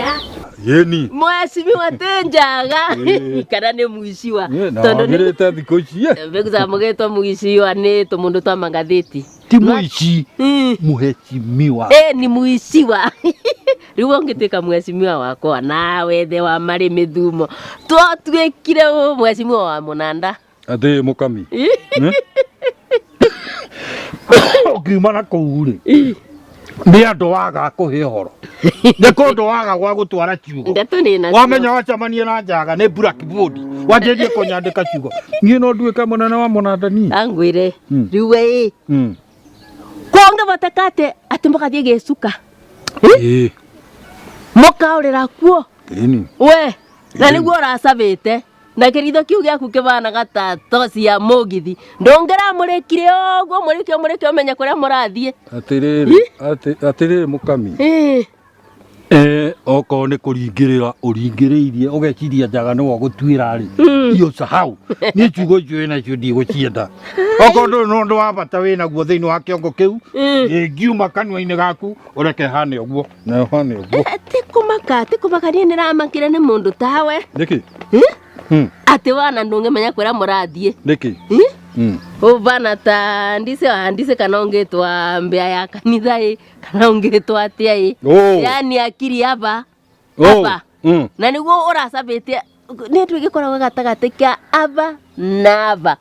Atĩa? Yeni. Mheshimiwa ti njaga Ĩĩ. kana nĩ mũiciwa Na tondũ nĩ wagĩrĩte thikũ ici. mbegũ mũgĩtwo mũiciwa nĩ tũmũndũ twa magathĩti. Ti mũici. Mheshimiwa. Ĩ ni mũiciwa. Rĩu ũngĩtuĩka mheshimiwa wakwa nawe the wa marĩ mĩthumo twatuĩkire mheshimiwa wa mũnanda. Atĩ mũkami. Ũkiuma na kũu rĩ. Nĩ andũ waga kũhe ũhoro. Nĩ kũndũ waga gwa gũtwara ciugo. Ndeto nĩ nacio. Wamenya wacemania na njaga nĩ blackboard. Wanjĩrĩrie kũnyandĩka ciugo. Niĩ no nduĩke mũnene wa mũnanda niĩ. Angwĩre rĩu we ĩ kũngĩhoteka atĩ atĩ mũgathiĩ gĩcuka Ĩĩ. mũkaũrĩra kuo Ĩni. we na nĩguo ũracabĩte na kĩritho kĩu gĩaku kĩbanaga ta toci ya mũgithi ndũngĩramũrĩkire ũguo mũrĩke mũrĩke ũmenye kũrĩa mũrathiĩ. Atĩrĩrĩ, atĩrĩrĩ mũkami. Ĩĩ. Eh, okorwo nĩ kũringĩrĩra ũringĩrĩirie ũgeciria njaga nĩwe ũgũtuĩra rĩ, iyo sahau. Niĩ ciugo icio wĩ nacio ndigũcienda. Okorwo ndũrĩ na ũndũ wa bata wĩ naguo thĩinĩ wa kĩongo kĩu, ĩngiuma kanua-inĩ gaku ũreke hane ũguo na hane ũguo. Ti kũmaka, ti kũmaka, niĩ nĩramakire nĩ mũndũ tawe. Nĩkĩ? Eh? Atĩ wana ndũngĩmenya kũrĩa mũrathiĩ. Nĩkĩ? Eh? Ũbana ta ndise ndise kana ũngĩtwa mbĩa ya kanitha ĩ kana ũngĩtwa atĩa ĩ. Oh. Yani akiri aba. Oh. Aba. Na nĩguo ũracabĩtie nĩ ndũ ĩgĩkoragwo gatagatĩ ka aba na aba.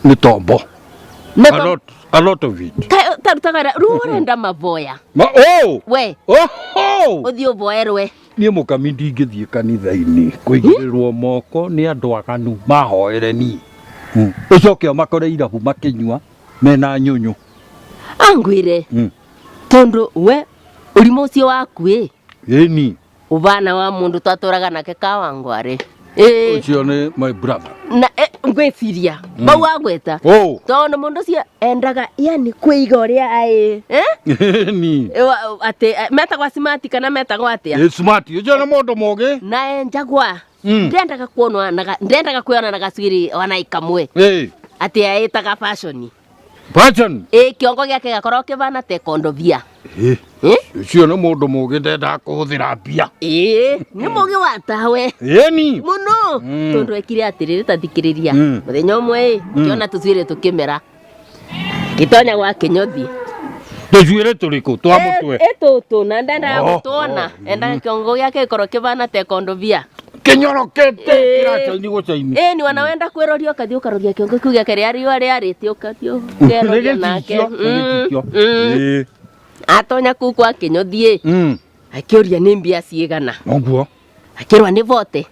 Nĩ tombo. Nĩ A lot, a lot of it. Tarutaga wĩra rĩu ũrenda mavoya. Ma, oh! We. Oh! Oh! Ũthiĩ ũvoerwe. Niĩ mũkami ndingĩthiĩ kanitha-inĩ kũigĩrĩrwo moko nĩ andũ aganu mahoere niĩ. Ũcoke ũmakore irabu makĩnyua mena nyũnyũ. Angwĩre. Tondũ we ũrimũ ũcio waku ĩ. Ĩni. Ũbana wa mũndũ twatũraga nake Kawangware. Ĩĩ. Ũcio nĩ my brother. Na ngwĩciria bau wagweta. Oh. Tondũ mũndũ ũcio endaga yani kwĩiga ũrĩa aĩ. Eh? Ĩni. Atĩ metagwo smart kana metagwo atĩa? Ĩ smart. Ũcio nĩ mũndũ mũgĩ. Na enjagwa. Ndendaga kuonwa na ndendaga kwĩona na gacuĩrĩ ona ikamwe. Ĩ. Atĩ aĩtaga fashion. Fashion. Ĩ kĩongo gĩake gĩgakorwo kĩbana ta ĩkondobia. Ĩ. Ũcio nĩ mũndũ mũgĩ ndendaga kũhũthĩra mbia. Ĩ nĩ mũgĩ wa tawe. Ĩni. Mũno. Tondũ ekire atĩrĩrĩ ta thikĩrĩria. Mũthenya ũmwe ĩ ngĩona tũcuĩrĩ tũkĩmera. Ngĩtonya gwa kĩnyothi. Tũcuĩrĩ tũrĩkũ twa mũtwe? Ĩ tũtũ na ndendaga Oh, gũtuona. Endaga kĩongo gĩake gĩkorwo kĩbana ta ĩkondobia. Kĩnyorokete kĩracaini gũcaini. Ĩ ni wana wenda kwĩroria ũkathiĩ ũkaroria kĩongo kĩu gĩake rĩa riũa rĩarĩte ũkathiĩ ũkeroria nake. Nĩ gĩcicio, nĩ gĩcicio. Ĩ. Atonya kũu kwa kĩnyothi ĩ. Akĩũria nĩ mbia cigana. Noguo. Akĩrwa nĩ vote.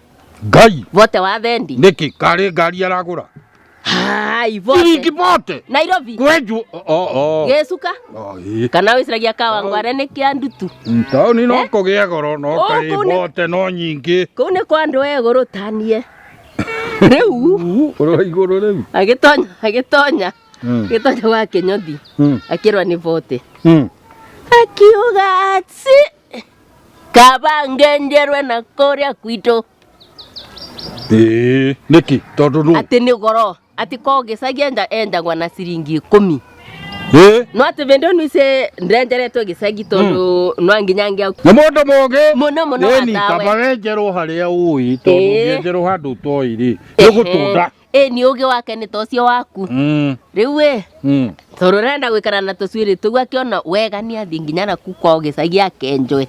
Ngai. Vote wa thendi. Nĩkĩ karĩ ngari aragũra? Hai, vote. Ciringi vote. Nairobi. Kwenjwo. Oh, oh. Gĩcuka. Oh, ĩ. Kana wĩciragia Kawangware nĩ kĩa ndutu. Taũni no kũgĩe goro no Oh, kaĩ kũu nĩ- vote no nyingĩ. Kũu nĩ kwa andũ e gũrũ tanie. Rĩu. Ũrĩ wa igũrũ rĩu. Agĩtonya, agĩtonya. Agĩtonya gwa Kĩnyothi. Akĩrwa nĩ vote. Akiuga atĩ kaba ngenjerwe na kũrĩa gwitũ. Ĩĩ, nĩkĩ? Tondũ nũ? Atĩ nĩ goro. Atĩ ko gĩcagi enjagwa na ciringi ikũmi. Ĩĩ. No atĩ bĩndĩ ĩno ici ndenjeretwo gĩcagi tondũ no nginya ngĩa Nĩ mũndũ mũgĩ. Mũno mũno Ĩni, wa tawe. kaba wenjerwo harĩa ũĩ tondũ Ĩĩ. ũngĩenjerwo handũ ũtoĩ rĩ, nĩ ũgũtũnda. Ĩĩ nĩ ũgĩ wake nĩ ta ũcio waku. Rĩu ĩ, tondũ ũrenda gũikara na tũcuĩrĩ tũu akĩona wega nĩ athiĩ nginya na kuu kwao gĩcagi akenjwe.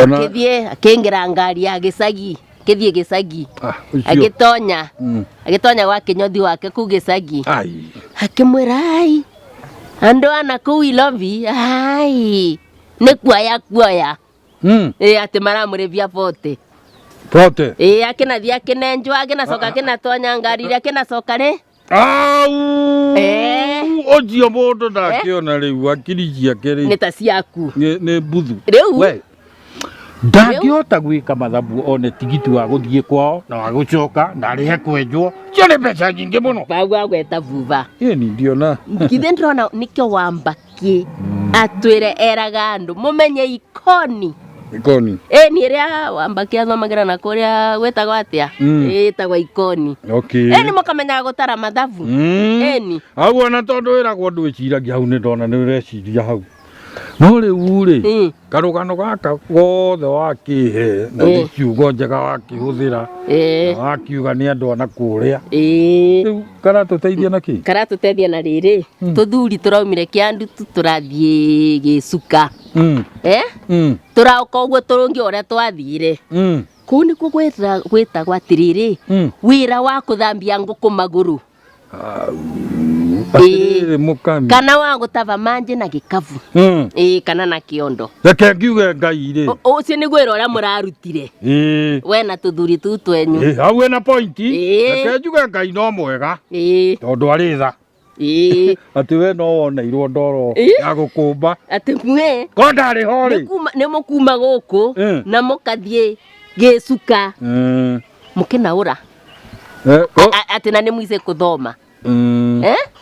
Ona Akĩthiĩ akĩingĩra ngari ya gĩcagi, akĩthiĩ gĩcagi. Ah, ũcio. Agĩtonya, agĩtonya gwa kĩnyothi wake kuu gĩcagi. Ai. Akĩmwĩra ai, andũ ana kũu Ilobi, ai, nĩ kuoya kuoya. Ĩĩ atĩ maramũrĩbia bote. Bote? Ĩĩ akĩnathiĩ akĩnenjwo akĩnacoka akĩnatonya ngari iria akĩnacoka rĩ. Au! Eh. Ũcio mũndũ ndakĩona rĩu akiri ciake rĩ. Nĩ ta ciaku. Nĩ mbuthu. Rĩu? We. Ndangĩhota gwĩka mathabu one tigiti wa gũthiĩ kwao na wa gũcoka na arĩhe kwenjwo. Cio nĩ mbeca nyingĩ mũno. Bau agweta buba. Ĩni ndiona. Githĩ ndĩrona nĩkĩo wambaki atwĩre eraga andũ mũmenye ikoni. Ikoni. Ĩni ĩrĩa wambaki athomagĩra na kũrĩa gwĩtagwo atĩa? Ĩtagwo ikoni. Okay. Ĩni mũkamenyaga gũtara mathabu. Ĩni. Hau ona tondũ wĩragwo ndwĩciragia hau nĩ ndona nĩ ũreciria hau. No rĩu rĩ, karũgano gaka gothe wakĩhe na nĩ ciugo njega wakĩhũthĩra na wakiuga nĩ andũ a na kũrĩa, rĩu karatũteithia na kĩ? Karatũteithia na rĩrĩ, tũthuri tũraumire kĩandutu tũrathiĩ gĩcuka. Eh? Tũraũka ũguo tũrũngi ũrĩa twathire. Kũu nĩkuo gwĩtagwo atĩrĩrĩ, wĩra wa kũthambia ngũkũ magũrũ. Atĩrĩrĩ mũkami. Kana wa gũtaba manjĩ na gĩkabu. Ĩĩ, kana na kĩondo. Reke ngiuge Ngai rĩ. Ũcio nĩguo wĩra ũrĩa mũrarutire. We na tũthuri tũu twenyu. Ĩĩ, hau ĩna pointi. Reke njuge Ngai no mwega. Tondũ arĩ tha. Atĩ we no woneirwo ndoro ya gũkũmba. Atĩ mwe. Ko ndarĩ ho rĩ. Nĩ mũkuma gũkũ na mũkathiĩ gĩcuka. Mũkĩnaũra. Atĩ na nĩ mwice kũthoma.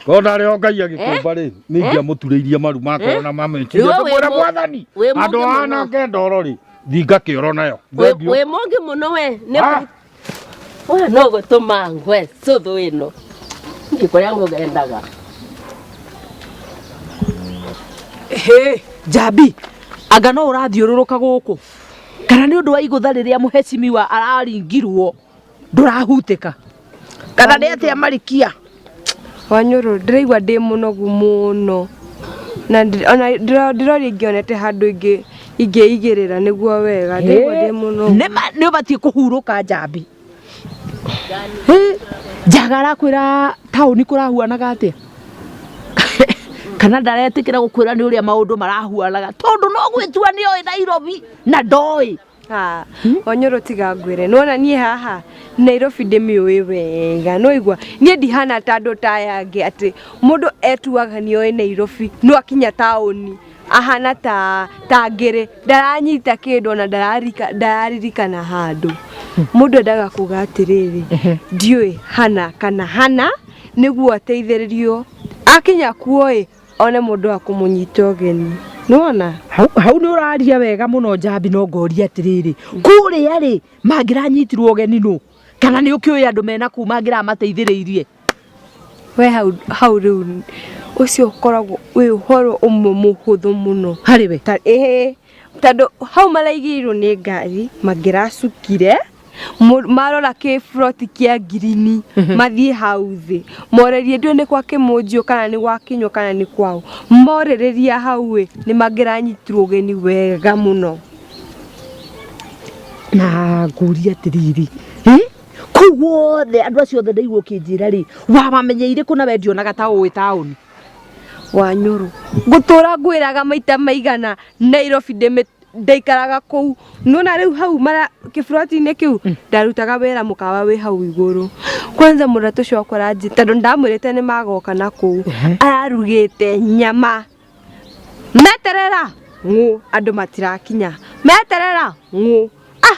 Ko ndarĩ ho Ngai agĩkũmba rĩ, nĩ ingĩamũturĩirie maru makwa na mameciria. Ndĩmwĩre mwathani, andũ anange ndoro rĩ, thinga kĩoro nayo. Wĩ mũngĩ mũno we. No gũtũma ngwe cũthũ ĩno. Ndiĩ kũrĩa ngũgendaga. Hĩ, Njambi, anga no ũrathiũrũrũka gũkũ? Kana nĩ ũndũ wa igũtha rĩrĩa mũhecimiwa araringirwo ndũrahutĩka? Kana nĩ atĩa Marikia? Wanyũrũ, ndĩraigua ndĩ mũnogu mũno na ona ndĩroria ingĩonete handũ ingĩigĩrĩra nĩguo wega. Ndĩraigua ndĩ mũnogu. Nĩ ũbatiĩ kũhurũka Njambi. Njaga arakwĩra taũni kũrahuanaga atĩa? Kana ndaretĩkĩra gũkwĩra nĩ ũrĩa maũndũ marahuanaga tondũ no gwĩtua nĩoĩ Nairobi na ndoĩ. Wanyũrũ tiga ngwĩre, nĩwona niĩ haha Nairobi ndĩmĩũĩ wega, nĩwaigua niĩ ndihana ta andũ ta aya angĩ atĩ mũndũ etuaga nĩoĩ Nairobi no akinya taũni ahana ta ngĩrĩ, ndaranyita kĩndũ ona ndararirikana handũ. Mũndũ endaga kuga atĩrĩrĩ, ndiũĩ hana kana hana nĩguo ateithĩrĩrio akinya kuo ĩ one mũndũ wa kũmũnyita ũgeni. Nĩwona? Hau nĩ ũraria wega mũno Njambi, no ngoria atĩrĩrĩ, kũrĩa rĩ mangĩranyitirwo ũgeni nũ? Kana nĩ ũkĩũĩ andũ mena kũu mangĩramateithĩrĩirie? We hau rĩu ũcio ũkoragwo wĩ ũhoro ũmwe mũhũthũ mũno harĩ we. Ĩĩ, tondũ hau maraigĩirwo nĩ ngari mangĩracukire marora kĩburoti kĩa ngirini mathiĩ hau thĩ morerie ndiũĩ nĩ kwa Kĩmũnjiũ kana nĩ gwa Kĩnyua kana nĩ kwaũ, morĩrĩria hau ĩ nĩ mangĩranyitirwo ũgeni wega mũno. Na ngũria atĩrĩrĩ, kũu guothe andũ acio othe ndaigua ũkĩnjĩra rĩ, wamamenyeire kũ na we ndionaga ta ũĩ taũni? Wanyũrũ, ngũtũra ngwĩraga maita maigana Nairobi ndaikaraga kũu. Nĩwona rĩu hau kĩburoti-inĩ kĩu ndarutaga wĩra mũkawa wĩ hau igũrũ. Kwanza mũrata ũcio wakwa aranjĩra tondũ ndamwĩrĩte nĩ magoka na kũu, ararugĩte nyama. Meterera ng'ũ andũ matirakinya, meterera ng'ũ.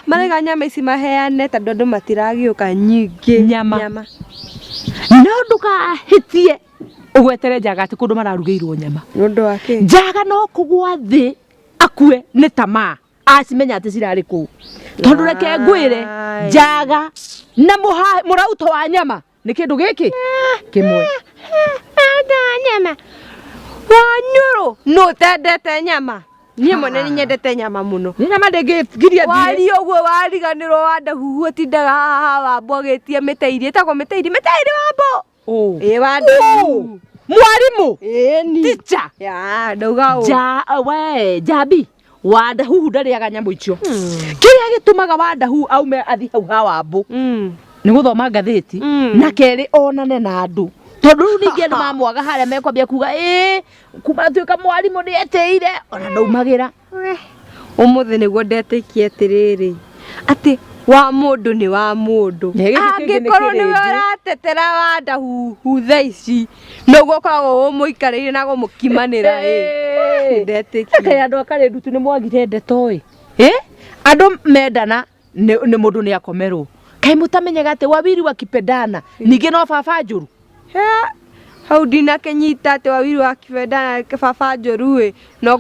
Maraiga nyama ici maheane tondũ andũ matiragĩũka nyingĩ. Nyama. No ndũkahĩtie ũgwetere Njaga atĩ kũndũ mararugĩirwo nyama. Nĩ ũndũ wa kĩ? Njaga no kũgwa thĩ akue nĩ tamaa acimenya atĩ cirarĩ kũu. Tondũ reke ngwĩre Njaga na mũrauto wa nyama nĩ kĩndũ gĩkĩ kĩmwe. Nyama. Wanyũrũ, nũ ũtendete nyama? Niĩ mwene nĩ nyendete nyama mũno. Nĩ nyama ndĩngĩgiria thiĩ. Waria ũguo wariganĩrwo wandahuhu ũtindaga haha wambo ũgĩtia mĩtairi. Ĩtagwo mĩtairi, mĩtairi wambo. Ĩĩ wandahuhu. Mwarimu. Ĩni. Teacher. Ya, ndauga ũũ. Ja, we, Njambi. Wandahuhu ndarĩaga nyamũ icio. Kĩrĩa gĩtũmaga Wandahuhu aume athiĩ hau ha Wambũ nĩ gũthoma ngathĩti na kerĩ onane na andũ. Tondũ rĩu ningĩ andũ mamwaga harĩa mekwambia kuga ĩĩ kuma atuĩka mwarimũ nĩ etĩire ona ndaumagĩra. Ũmũthĩ nĩguo ndetĩkia atĩrĩrĩ atĩ wa mũndũ nĩ wa mũndũ. Nĩ gĩkĩ kĩngĩ nĩ Angĩkorwo nĩwe kĩrĩndĩ. ũratetera Wandahuhu thaa ici nĩguo ũkoragwo ũmũikarĩire na kũmũkimanĩra ĩ. Ndetĩkia. Kaĩ andũ a Karĩndutu nĩ mwagire ndeto ĩ? Andũ mendana nĩ mũndũ nĩ akomerwo. Kaĩ mũtamenyaga atĩ wawili wakipendana ningĩ no baba njũru? Hau ndinakĩnyita atĩ wawili wakipendana baba njũru ĩ, no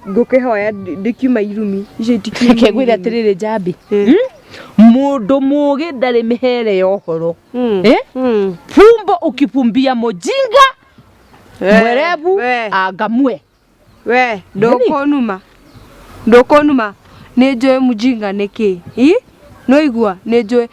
ngũkĩhoya ndĩkiuma irumi. Icio itikiuma Reke ngwĩre irumi. atĩrĩrĩ Njambi, Mũndũ mũũgĩ ndarĩ mĩhere ya ũhoro. Fumbo ukifumbia mũjinga mwerevu angamue. We ndũkũnuma, ndũkũnuma. Nĩ njũĩ mũjinga nĩ kĩ. Ĩ nĩwaigua? Nĩ njũĩ.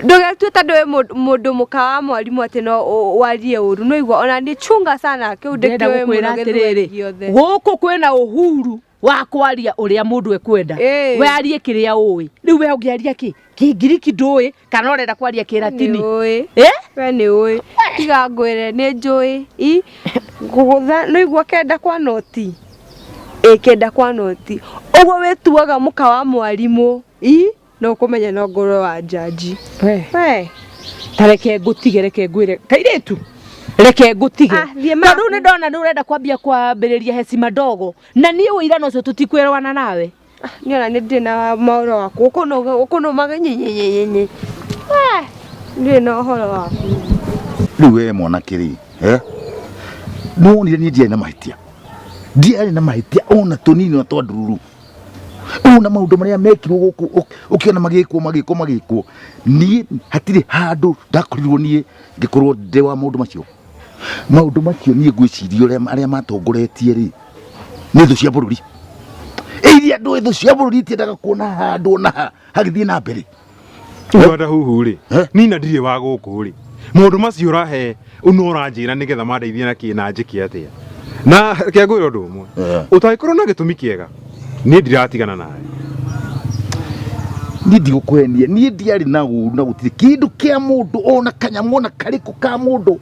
Ndũgetue ta ndũĩ mũndũ mũka wa mwarimũ atĩ no warie ũru. Nĩwaigua? Ona niĩ chunga sana kĩu Ndĩrenda ndĩkĩũĩ gũkwĩra mũno atĩrĩrĩ, gĩthweri gĩothe. Gũkũ kwĩna uhuru wa kwaria ũrĩa mũndũ ekwenda. Ĩĩ. We arie kĩrĩa ũĩ. Rĩu we ũngĩaria kĩ? Kĩngiriki ndũĩ kana ũrenda kwaria Kĩratini? Nĩũĩ. Eh? We nĩ ũĩ. Tiga ngwĩre nĩ njũĩ. I ngũgũtha nĩũigua kenda kwa noti. Ĩ kenda kwa noti. Ũguo wĩtuaga mũka wa mwarimũ. I no ũkũmenya no ngorwo wa njanji. We. We. Ta reke ngũtige, reke ngwĩre. Kairĩtu. Reke ngũtige. Ah, thiĩ Tondũ maku. rĩu nĩ ndona nĩ ũrenda kwambia kwambĩrĩria hecima ndogo. Na niĩ ũira na ũcio tũtikwĩrwana nawe. Niĩ ona nĩ ndirĩ na maũhoro waku. Ũkũnũmaga nyinyinyinyi. Ndirĩ na ũhoro waku. Rĩu we mwanake rĩ, eh? Nĩ wonire niĩ ndiarĩ na mahĩtia, ndiarĩ na mahĩtia ona tũnini ona twa ndururu. Ona maũndũ marĩa mekirwo gũkũ ũkĩona magĩkwo magĩkwo magĩkwo, niĩ hatirĩ handũ ndakorirwo niĩ ngĩkorwo ndĩ wa maũndũ macio. Maũndũ macio niĩ ngwĩciria ũrĩa arĩa matongoretie rĩ nĩ thũ cia bũrũri, iria andũ thũ cia bũrũri itiendaga kuona handũ ona ha hagĩthiĩ na mbere. Rwanda huhu rĩ, Eh? nina ndirĩ wa gũkũ rĩ, maũndũ macio ũrahe no ũranjĩra nĩgetha mandeithie na kĩ na njĩke atĩa? Na reke ngwĩre ũndũ ũmwe, Eh. ũtangĩkorwo na gĩtũmi kĩega, niĩ ndiratigana nawe. Niĩ ndigũkũhenia, niĩ ndiarĩ na ũru na gũtirĩ kĩndũ kĩa mũndũ ona kanyamũ ona karĩkũ ka mũndũ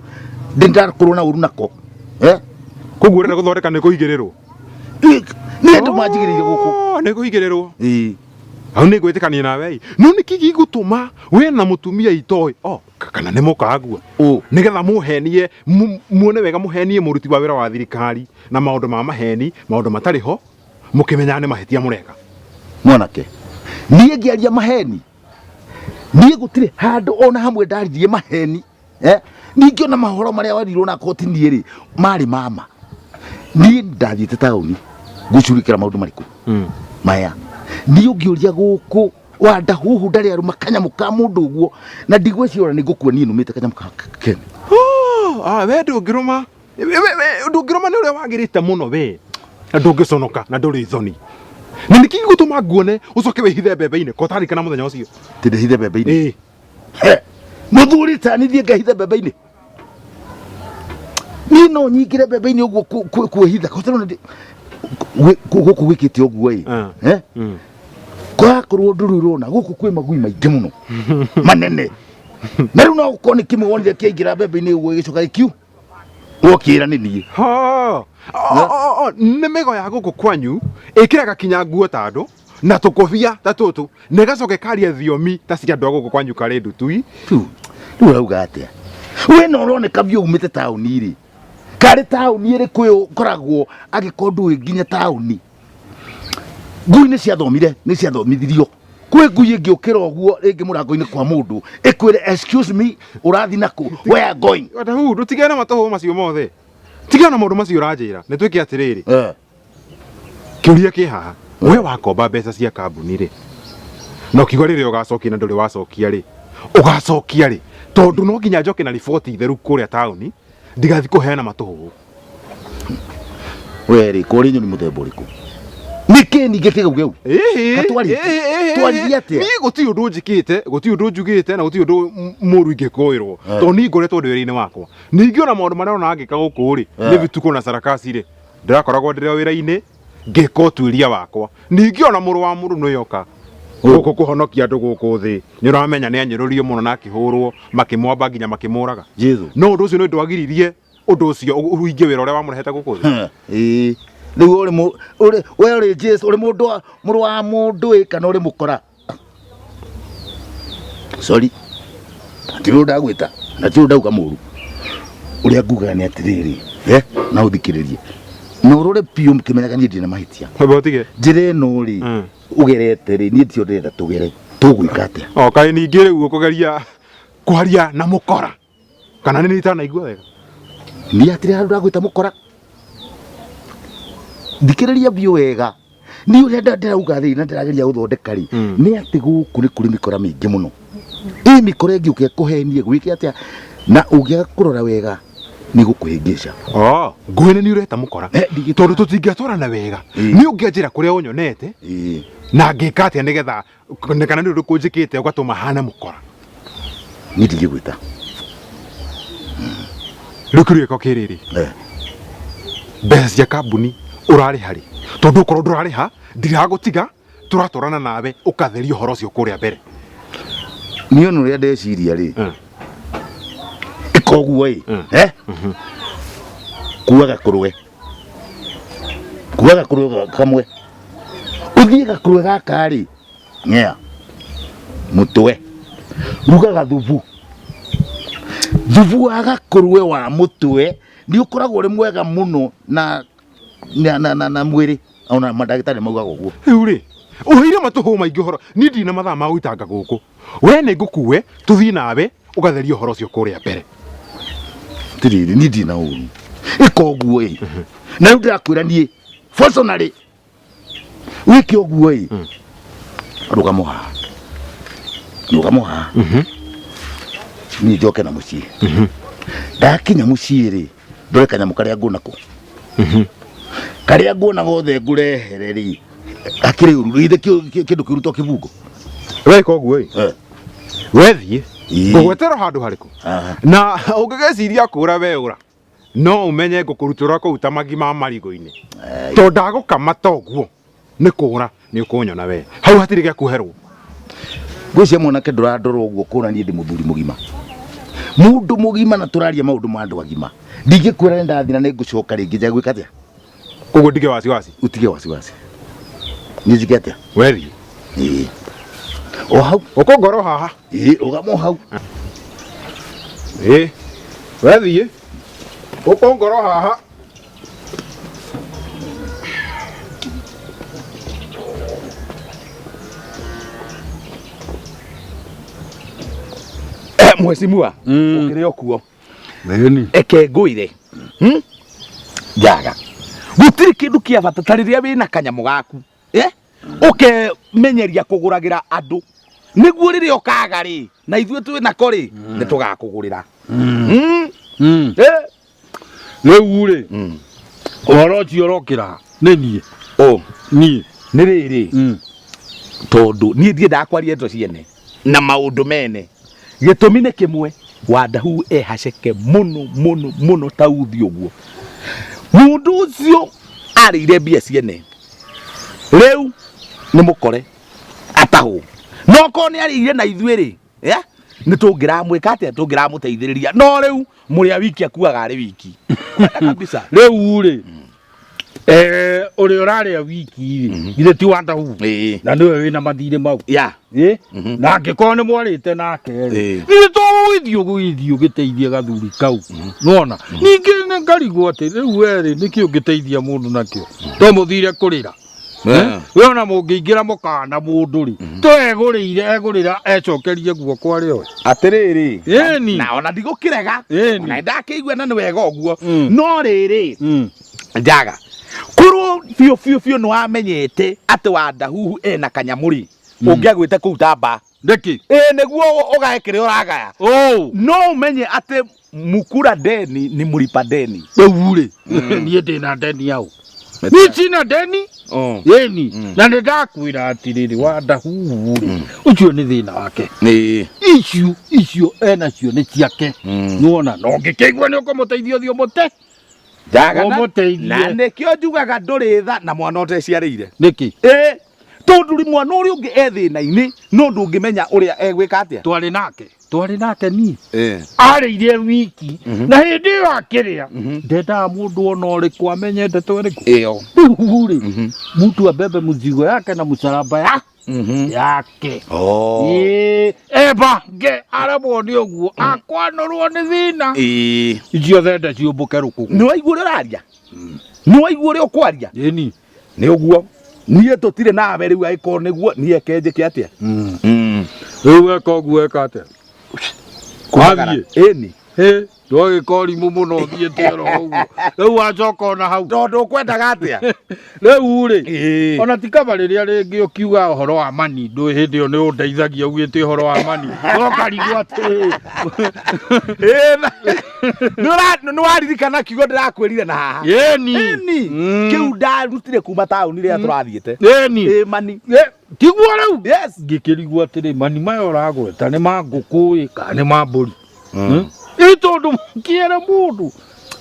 ndĩ ndakorwo na ũru nako. Eh? Koguo ũrenda gũthondeka nĩ kũigĩrĩrwo? Nĩ andũ manjigĩrĩire gũkũ. Oh, nĩ kũigĩrĩrwo. Ĩĩ. Hau nĩ ngwĩtĩkania nawe ĩ. No nĩkĩ gĩgũtũma we na mũtumia itoĩ? Oh, kana nĩ mũkagua. Ũ. Nĩgetha mũhenie, muone wega mũhenie mũruti wa wĩra wa thirikari na maũndũ ma maheni, maũndũ matarĩ ho, mũkĩmenyaga nĩ mahĩtia mũreka. Mwanake, niĩ ngĩaria maheni, niĩ gũtirĩ handũ ona hamwe ndaririe maheni. Eh? Ningĩ ona mahoro marĩa werirwo na koti niĩ rĩ, marĩ mama. Niĩ ndathiĩte taũni gũcurikĩra maũndũ marĩkũ? Maya. Niĩ ũngĩũria gũkũ wanda huhu ndarĩ arũma kanyamũ ka mũndũ ũguo na ndigwĩciria ona nĩ ngũkua niĩ nũmĩte kanyamũ ka kene. Oh, we ndũngĩrũma. We ndũngĩrũma nĩ ũrĩa wagĩrĩte mũno we. Na ndũngĩconoka na ndũrĩ thoni. Na nĩkĩ gĩgũtũma nguone ũcoke wĩhithe mbembe-inĩ ko ũtarikana mũthenya ũcio? Tĩ ndĩhithe mbembe-inĩ. Ĩĩ. He, mũthuri ta niĩ thiĩ ngahithe mbembe-inĩ. Niĩ no nyingĩre mbembe-inĩ ũguo kwĩhitha. Ko tondũ gũkũ gwĩkĩte ũguo ĩ. Eh? Kwakorwo ndũrĩ ũrona gũkũ kwĩ magui maingĩ mũno manene. Na rĩu no gũkorwo nĩ kĩmwe wonire kĩaingĩra mbembe-inĩ ũguo gĩgĩcoka gĩkiu. Wokĩra nĩ niĩ. Ha. Nĩ mĩgo ya gũkũ kwanyu ĩkĩraga kinya nguo ta andũ na tũkũbia ta tũtũ na ĩgacoka ĩkaria thiomi ta cia andũ a gũkũ kwanyu karĩ ndutui. Rĩu ũrauga atĩa? We no ũroneka biũ umĩte taũni rĩ. Karĩ taũni ĩrĩkũ ĩyo ũkoragwo angĩkorwo ndũĩ nginya taũni. Ngui nĩ ciathomire, nĩ ciathomithirio. Kwĩ ngui ĩngĩũkĩra ũguo rĩngĩ mũrango-inĩ kwa mũndũ ĩkwĩre excuse me ũrathiĩ nakũ, where are you going? Wanda huu ndũtigane na matũhũ macio mothe. Tigana na maũndũ macio ũranjĩra. Nĩ twĩke atĩrĩrĩ. Kĩũria kĩ haha. We wakomba mbeca cia kambuni rĩ, na ũkiuga rĩrĩa ũgacokia na ndũrĩ wacokia rĩ, ũgacokia rĩ? Tondũ no nginya njoke na riboti theru kũrĩa taũni, ndigathiĩ kũheana matũhũhũ. We rĩ, ko ũrĩ nyoni mũthemba ũrĩkũ? Nĩkĩ ningĩ kĩgeugeu? Twaririe atĩa? Niĩ gũtirĩ ũndũ njĩkĩte, gũtirĩ ũndũ njugĩte na gũtirĩ ũndũ mũũru ingĩkũĩrwo. Tondũ niĩ ngoretwo ndĩ wĩra-inĩ wakwa. Ningĩ ona maũndũ marĩa ũrona ngĩka gũkũ rĩ, nĩ bituko na sarakasi rĩ, ndĩrakoragwo ndĩrĩ o wĩra-inĩ ngĩka ũtuĩria wakwa. Ningĩ ona mũrũ wa mũndũ nĩwe oka gũkũ kũhonokia andũ gũkũ thĩ, nĩ ũramenya nĩ anyũrũrio mũno na akĩhũrwo, makĩmwamba nginya makĩmũraga. Jesu. No ũndũ ũcio nĩ ndwagiririe ũndũ ũcio ũhingie wĩra ũrĩa wamũrehete gũkũ thĩ. Ĩĩ. Rĩu ũrĩ ũrĩ we ũrĩ Jesu, ũrĩ mũndũ wa mũrũ wa mũndũ ĩ kana ũrĩ mũkora? Sorry. Hatirĩ ũndũ ndagwĩta na hatirĩ ũndũ ndauga mũru. Ũrĩa ngugaga nĩ atĩrĩrĩ, na ũthikĩrĩrie. Na ũrore biũ kĩmenyaga niĩ ndirĩ na mahĩtia. Kwamba ũtige. Njĩra ĩno rĩ, ũgerete rĩ, niĩ tiyo ndĩrenda tũgere. Tũgwĩka atĩa? O kaĩ ningĩ rĩu ũkũgeria kwaria na mũkora. Kana nĩ itanaigua wega? Niĩ hatirĩ handũ ndagwĩta mũkora. Thikĩrĩria biũ wega. Niĩ ũrĩa ndĩrauga rĩ, na ndĩrageria gũthondeka rĩ, nĩ atĩ gũkũ nĩ kũrĩ mĩkora mĩingĩ mũno. Ĩ mĩkora ĩngĩũka ĩkũhenie gwĩke atĩa, na ũngĩaga kũrora wega Nĩ gũkũhĩngĩca. Oh, ngũĩ nĩ ũreta mũkora. Eh, ndigĩtwara. Tondũ tũtingĩatwarana wega. Ĩĩ. Nĩ ũngĩanjĩra kũrĩa ũnyonete Ĩĩ. na ngĩka atĩa nĩgetha kana nĩ ũndũ ũrĩkũ njĩkĩte ũgatũma hane mũkora. Niĩ ndingĩgwĩta. Rĩu kĩũria gĩakwa kĩ rĩrĩ. Eh. Mbeca cia kambuni ũrarĩha rĩ? Tondũ okorwo ndũrarĩha ndiragũtiga tũratwarana nawe ũkatheria ũhoro ũcio kũrĩa mbere. Niĩ ona ũrĩa ndeciria rĩ. Mm. Ĩka ũguo ĩ. Eh? Kua gakũrwe. Kua gakũrwe kamwe. Ũthiĩ gakũrwe gaka rĩ. Ng'ea. Mũtwe. Ruga gathubu. Thubu wa gakũrwe wa mũtwe nĩ ũkoragwo ũrĩ mwega mũno na na na, na, na mwĩrĩ ona mandagĩtarĩ maugaga ũguo. Rĩu rĩ ũheire matũhũ maingĩ ũhoro niĩ ndirĩ na mathaa ma gũitanga gũkũ we nĩ ngũkue tũthiĩ nawe ũgatheria ũhoro ũcio kũrĩa mbere. Tiriri niĩ ndirĩ na ũru. Ĩka ũguo ĩ. Na rĩu ndĩrakwĩra niĩ personally wĩke ũguo ĩ. Rũgamo haha. Rũgamo haha. Niĩ njoke na mũciĩ. Ndakinya mũciĩ rĩ ndore kanyamũ karĩa nguonako. Karĩa nguona gothe ngũrehere rĩ hakĩrĩ ũru githĩ kĩndũ kĩũru to kĩbungo. Weka ũguo ĩ Eh. wethiĩ Ĩĩ. ngũgwetera handũ harĩkũ Aha. na ũngĩgeciria kũra we ũra no ũmenye ngũkũrutũra kũu ta magi ma marigũ-inĩ tondũ ndagũkama ta ũguo nĩ kũra nĩ ũkũnyona we hau hatirĩ gĩa kuoherwo. Ngwĩciria mwanake ndũrandora ũguo kũra niĩ ndĩ mũthuri mũgima. Mũndũ mũgima na tũraria maũndũ ma andũ agima. Ndingĩkwĩra nĩ ndathiĩ na nĩ ngũcoka rĩngĩ nja gwĩka atĩa? Koguo ndige wasiwasi. Ũtige wasiwasi. Niĩ njĩke atĩa? Wethiĩ. Ĩĩ. O hau. Ũkũngorwo haha. Ĩĩ, rũgama o hau. Ĩĩ. Wethiĩ. Ũkũngorwo haha. Mheshimiwa, ũkĩrĩ o kuo. Ĩni. Eke ngwĩre. Njaga. Gũtirĩ kĩndũ kĩa bata ta rĩrĩa wĩna kanyamũ gaku. Eh? Ũkemenyeria kũgũragĩra andũ. Nĩguo rĩrĩa ũkaga rĩ, na ithuĩ twĩ nako rĩ, nĩ tũgakũgũrĩra. Eh? Rĩu rĩ, ũhoro ũcio ũrokĩra nĩ niĩ. Ũ. Niĩ. Nĩ rĩrĩ, tondũ niĩ ndiendaga kwaria ndeto ciene na maũndũ mene. Gĩtũmi nĩ kĩmwe, Wandahu ehaceke mũno mũno mũno ta uthi ũguo. Mũndũ ũcio arĩire mbia ciene. Rĩu nĩ mũkore atahwo. No korwo nĩ arĩire na ithuĩ rĩ, yeah? Nĩ tũngĩramwĩka atĩa? Tũngĩramũteithĩrĩria. No rĩu mũrĩa wiki akuaga arĩ wiki. Kabisa. Rĩu rĩ, ũrĩa ũrarĩa wiki rĩ, githĩ ti Wandahu? Ĩĩ. Na nĩwe wĩna mathirĩ mau. Ya. Ĩ? Na angĩkorwo nĩ mwarĩte nake rĩ, Ĩĩ. githĩ to ũgĩthiĩ ũgĩthiĩ ũgĩteithie gathuri kau. Nĩwona? Ningĩ nĩ ngarigwo atĩ rĩu we rĩ, nĩkĩ ũngĩteithia mũndũ nakĩo? To mũthire kũrĩra. We ona mũngĩingĩra mũkana mũndũ rĩ, to egũrĩire egũrĩra ecokerie guoko arĩ oe. Atĩrĩrĩ. Ĩni. Na ona ndigũkĩrega. Ĩni. Ona nĩndakĩigua na nĩ wega ũguo. No rĩrĩ, Mm. Njaga. Korwo biũ biũ biũ nĩ wamenyete atĩ Wandahuhu ena kanyamũ rĩ, ũngĩagwĩte kũu ta mba. Nĩkĩ? Ĩĩ, nĩguo ũgae kĩrĩa ũragaya. Ũ. No ũmenye atĩ mukura deni ni mlipa deni. Rĩu rĩ, niĩ ndĩna deni yaũ? Niĩ sina deni. Ĩni. Na nĩ ndakwĩra atĩrĩrĩ, Wandahuhu rĩ, ũcio nĩ thĩna wake. Ĩĩ. Icio, icio enacio nĩ ciake. Nĩwona? Na ũngĩkĩigua nĩ ũkũmũteithia ũthiĩ ũmũte. Njaga na- Ũmũteithie. na nĩkĩo njugaga ndũrĩ tha na mwana ũteciarĩire. Nĩkĩ? Ĩĩ. Tondũ ri mwana ũrĩa ũngĩ e thĩna-inĩ, no ndũngĩmenya ũrĩa egwĩka atĩa. Twarĩ nake. Twarĩ nake niĩ. Ĩĩ. Arĩire wiki. Na hĩndĩ ĩyo akĩrĩa, ndendaga mũndũ ona ũrĩkũ amenye ndeto ĩrĩkũ. Ĩyo. Rĩu rĩ, mtu abebe mzigo yake na msalaba ya yake. Oh. Ĩĩ, ebange aremwo nĩ ũguo, akwanũrwo nĩ thĩna. Ĩĩ. Icio thende ciũmbũke rũkũngũ. Nĩ waigua ũrĩa ũraria? Nĩ waigua ũrĩa ũkwaria? Ĩni. Nĩ ũguo. Niĩ tũtirĩ nawe rĩu angĩkorwo nĩguo, niĩ eke njĩke atĩa? Rĩu weka ũguo weka atĩa? Kumagara. Wathiĩ? Ĩni. Hĩ, ndwagĩka ũrimũ mũno ũthiĩte oro ũguo rĩu wacoka ona hau tondũ ũkwendaga atĩa rĩu rĩ Ĩĩ. ona ti kaba rĩrĩa rĩngĩ ũkiuga ũhoro wa mani ndũĩ hĩndĩ ĩyo nĩ ũndeithagia ugĩte ũhoro wa mani nokarigwo atĩrĩ Ĩĩ, na- nĩ waririkana kiugo ndĩrakwĩrire na haha ĩni Ĩni Mm. kĩu ndarutire kuma taũni rĩrĩa tũrathiĩte ĩni Ĩ, mani Ĩ, tiguo rĩu yes ngĩkĩrigwo atĩrĩ mani maya ũragweta nĩ ma ngũkũ ĩ kana nĩ ma mbũri ĩ tondũ kĩere mũndũ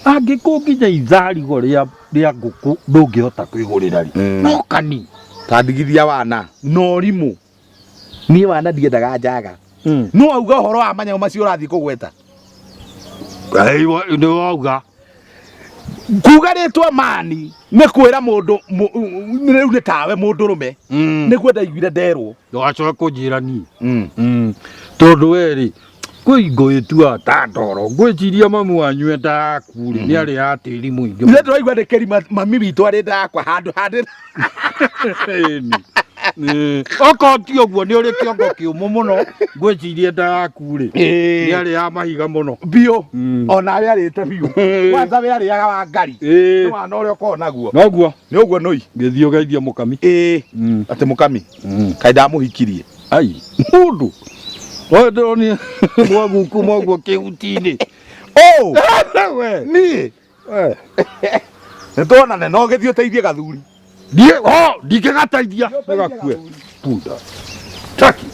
angĩkũ nginya itharigo rĩa rĩa ngũkũ ndũngĩhota kwĩgũrĩra rĩ Mm. no kani ta ndigithia wana na ũrimũ niĩ wana ndiendaga njaga no auga ũhoro wa manyamũ macio ũrathiĩ kũgweta nĩ wauga kuga rĩtwa mani nĩ kwĩra mũndũ rĩu nĩ tawe mũndũrũme nĩguo ndaiguire nderwo ndũgacoke kũnjĩra niĩ tondũ we rĩ kwĩ ingo ĩtuaga ta ndoro ngwĩciria mamu wanyu endaga ku rĩ nĩ arĩaga tĩri mũingĩ ithe ndĩraigua nĩ kĩrima mami witũ arĩ ndakwa handũ handĩ Ĩni. Okorwo ti ũguo nĩ ũrĩ kĩongo kĩũmũ mũno ngwĩciria nda yaku rĩ nĩ arĩaga mahiga mũno biũ Mm. onawe arĩte biũ kwanza we arĩaga wa ngari Ĩĩ. nĩ wana ũrĩa ũkoragwo naguo noguo nĩ ũguo nũi gĩthiĩ ũgeithie mũkami ĩĩ Mm. atĩ mũkami kaĩ ndamũhikirie ai mũndũ ũyũ ndĩronire mwaguku mwaguo kĩhuti-inĩ ũ we niĩ nĩ tuonane no gĩthiĩ ũteithie gathuri ndiĩ o ndingĩgateithia nĩgakue punda taki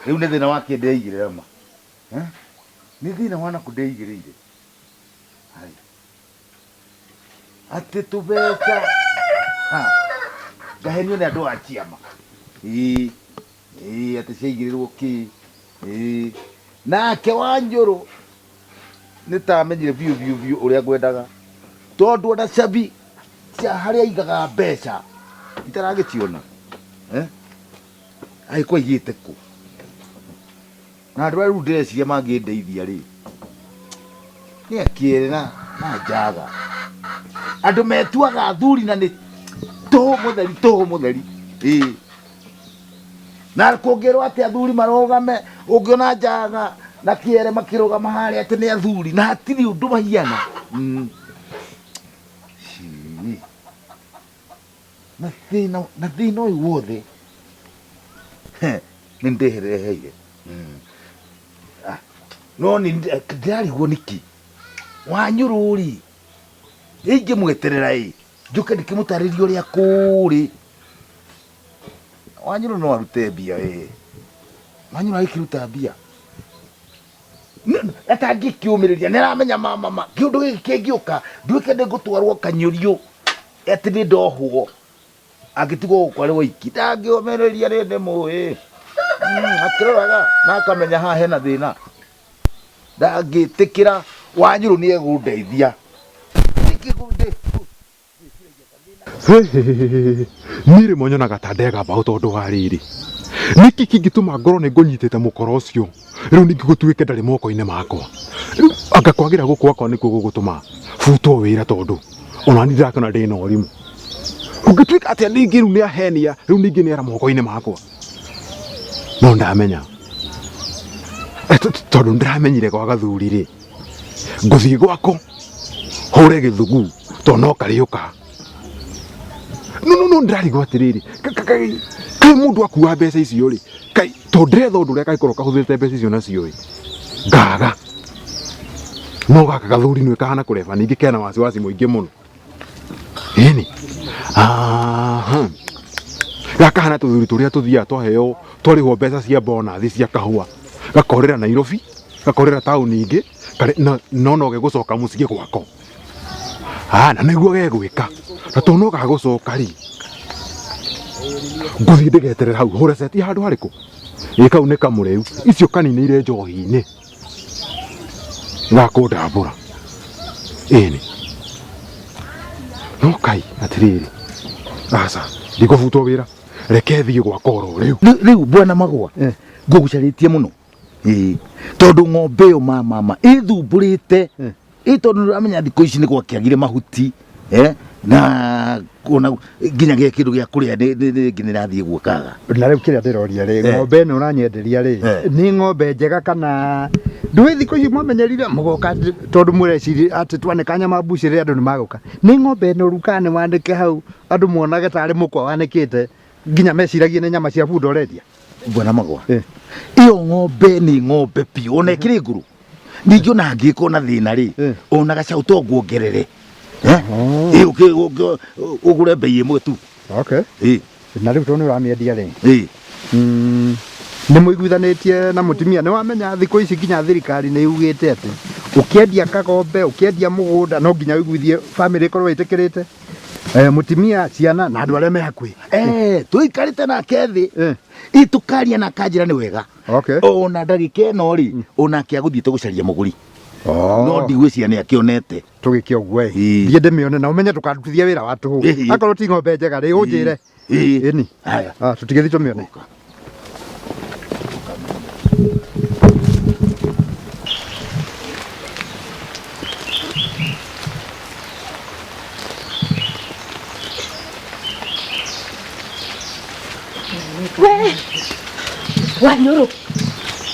Rĩu nĩ thĩna wake ndeigĩrĩra ma Eh? Nĩ thĩna wa nakũ ndeigĩrĩire Hai. Atĩ tũbeca Ha. Ngahenio nĩ andũ a ciama ĩĩ ĩĩ atĩ ciaigĩrĩrwo kĩ ĩĩ nake Wanjũrũ nĩ ta amenyire biũ biũ biũ ũrĩa ngwendaga tondũ ona cabi cia harĩa aigaga mbeca itaragĩciona eh? Agĩkorwo aigĩte kũ na andũ arĩa rĩu ndĩreciria mangĩndeithia rĩ nĩ akĩere na na njaga andũ metuaga athuri na nĩ tũhũ mũtheri tũhũ mũtheri ĩĩ na kũngĩrwo atĩ athuri marũgame ũngĩona njaga na kĩere makĩrũgama harĩa atĩ nĩ athuri na hatirĩ ũndũ mahiana Mm. Cii. Na thĩna na thĩna ũyũ wothe He, nĩ ndĩhereheire Mm. Ah, no nĩ ndĩrarigwo nĩkĩ Wanyũrũ rĩ ingĩmweterera ĩ njũke ndĩkĩmũtarĩrie ũrĩa kũrĩ Wanyũrũ no arute mbia ĩ Wanyũrũ agĩkĩruta mbia atangĩkĩũmĩrĩria nĩ aramenya mama ma kĩũndũ gĩkĩ kĩngĩũka nduĩke nĩ ngũtwarwo kanyũrio atĩ nĩ ndohwo angĩtigwo gũkũ arĩ waiki ndangĩũmĩrĩria rĩ ndĩ mũĩ akĩroraga na akamenya haha hena thĩna ndangĩtĩkĩra Wanyũrũ nĩ egũndeithia Niĩ rĩmwe nyonaga ta ndegamba tondũ wa rĩrĩ nĩkĩ kĩngĩtũma ngorwo nĩ ngũnyitĩte mũkora ũcio rĩu ningĩ gũtuĩke ndarĩ moko-inĩ makwa rĩu anga kwagĩra gũkũ gwakwa nĩkuo gũgũtũma butwo wĩra tondũ ona niĩ ndĩrakĩona ndĩna ũrimũ ũngĩtuĩka atĩa ningĩ rĩu nĩ ahenia rĩu ningĩ nĩ ara moko-inĩ makwa no ndamenya tondũ ndĩramenyire gwa gathuri rĩ ngũthiĩ gwako hũre gĩthugu tondũ no karĩũka no no no ndĩrarigwo atĩrĩrĩ kaĩ mũndũ akua mbeca icio rĩ kaĩ tondũ ndĩretha ũndũ ũrĩa kangĩkorwo kahũthĩrĩte mbeca icio nacio ĩ ngaga no gaka gathuri nĩ kahana kũreba ningĩ kena wasiwasi mũingĩ mũno ĩni aha gaka hana tũthuri tũrĩa tũthiaga twaheo twarĩhwo mbeca cia bonathi cia kahũa gakorera Nairobi gakorera taũni ingĩ no no gegũcoka mũciĩ gwako ah na nĩguo gegwĩka na tondũ no gagũcoka rĩ ngũthiĩ ndĩgeterera hau hũre ceti handũ harĩkũ ĩ kau nĩ kamũrĩu icio kaninĩire njohi-inĩ gakũndambũra ĩni no kai atĩrĩrĩ aca ndigũbutwo wĩra reke thiĩ gwakwa oro rĩu Rĩu bwana Magwa ngũgũcarĩtie mũno ĩĩ tondũ ng'ombe ĩyo ma mama ĩthumbũrĩte Ĩ tondũ nĩũramenya thikũ ici nĩ gwakĩagire mahuti eh, na ona nginya gĩa kĩndũ gĩa kũrĩa rĩngĩ nĩrathiĩ gwĩkaga. Na rĩu kĩrĩa ndĩroria rĩ, Eh. ng'ombe ĩno ũranyenderia rĩ, Eh. nĩ ng'ombe njega kana ndũĩ thikũ ici mwamenyerire mũgoka tondũ mũreciria atĩ twanĩka nyama mbucĩrĩ andũ nĩ magũka. Nĩ ng'ombe noru kana nĩ wanĩke hau andũ monage tarĩ mũkwa wanĩkĩte nginya meciragie nĩ nyama cia bunda ũrendia? Bwana Magwa, Eh. ĩyo ng'ombe nĩ ng'ombe biũ ona ĩkĩrĩ ngũrũ. Ningĩ ona angĩkorwo na thĩna rĩ, Eh. ona gacaũ to nguongerere. Eh? Oh. Ĩ ũgũre mbei ĩmwe tu. Okay. Ĩ, Na rĩu tondũ nĩ ũramĩendia rĩ, ĩ. Nĩ mũiguithanĩtie na mũtumia? Nĩ wamenya thikũ ici nginya thirikari nĩ yugĩte atĩ ũkĩendia kagombe, ũkĩendia mũgũnda no nginya ũiguithie bamĩrĩ ĩkorwo ĩtĩkĩrĩte, eh, mũtumia, ciana na andũ arĩa me hakuhĩ. Eh, tũikarĩte nake thĩ. Eh. Ĩ tũkaria na akanjĩra nĩ wega. Okay. Ona ndagĩka ĩno rĩ, onake agũthiĩte gũcaria mũgũri. Oh. No ndigwĩciria nĩ akĩonete. Tũgĩke ũguo ĩ. Ĩ. Thiĩ ndĩmĩone na ũmenye ndũkarutithie wĩra wa tũhũ. Ĩ. Akorwo ti ng'ombe njega rĩ, ũnjĩre. Ĩ. Ĩni. Haya. Ah, tũtigĩthiĩ tũmĩone. We Wanyũrũ,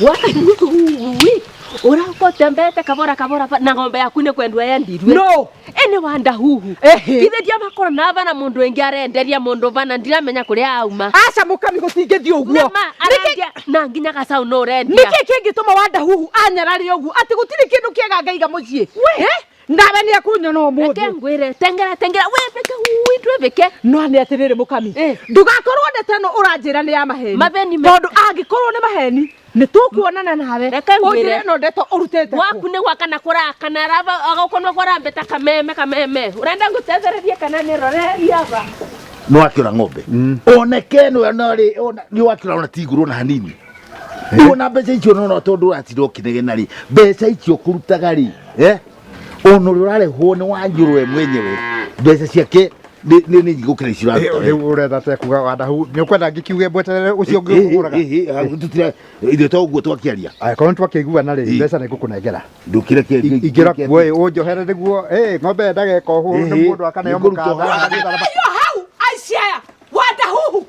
Wanyũrũ, ũraũka ũtembeete kabora kabora na ng'ombe yaku nĩ kwendwo yendirwe. No. Ĩ nĩ wandahuhu. Ehe. Githĩ ndiamakorwo na bana mũndũ ũngĩ arenderia mũndũ bana ndiramenya kũrĩa auma. Aca mũkami gũtingĩthiĩ ũguo. Nĩma arendia na nginya gacaũ no ũrendia. Nĩkĩ kĩngĩtũma wandahuhu anyarare ũguo atĩ gũtirĩ kĩndũ kĩega ngaiga mũciĩ? Eh? Nawe nĩ ekunyona Reke ũmũthĩ. ngwĩre tengera tengera wĩbĩke witwĩbĩke. No nĩ atĩrĩrĩ mũkami, Eh. ndũgakorwo ndeto ĩno ũranjĩra nĩ ya maheni. Maheni me- Tondũ angĩkorwo nĩ maheni nĩ tũkuonana nawe. Reke ngwĩre. Ũnjĩre ĩno ndeto ũrutĩte kũ. Gwaku nĩ gwakana kũrakana araba agakorwo kũrambĩta kameme kameme. Ũrenda ngũtethererie kana nĩ roreria aba? Nĩ wakĩora ng'ombe. Oneke ĩno ĩno rĩ, nĩ wakĩora ona ti ngũrũ ona hanini. Ona mbeca icio no tondũ ũratinda ũkĩnegena rĩ, mbeca icio ũkũrutaga rĩ, eh? Ona ũrĩa ũrarĩhwo nĩ Wanjũrũ we mwenyewe, mbeca ciake nĩ nĩ nĩ nyingĩ gũkĩra icio ũraruta we. Rĩu ũretha te kuga wandahu nĩ ũkwenda ngĩkiuge mbweterere ũcio ũngĩ ũgũraga? Ithuĩ to ũguo twakĩaria. Angĩkorwo nĩ twakĩiguana rĩ, Ĩ. mbeca nĩ ngũkũnengera. Ndũkĩre Ingĩra kuo ĩ, ũnjohere nĩguo ĩ, ng'ombe ndageka ũguo nĩ Ĩ, mũndũ akaneo nĩngũruta mũkanda. ũhoro. Acio hau aici aya wandahuhu.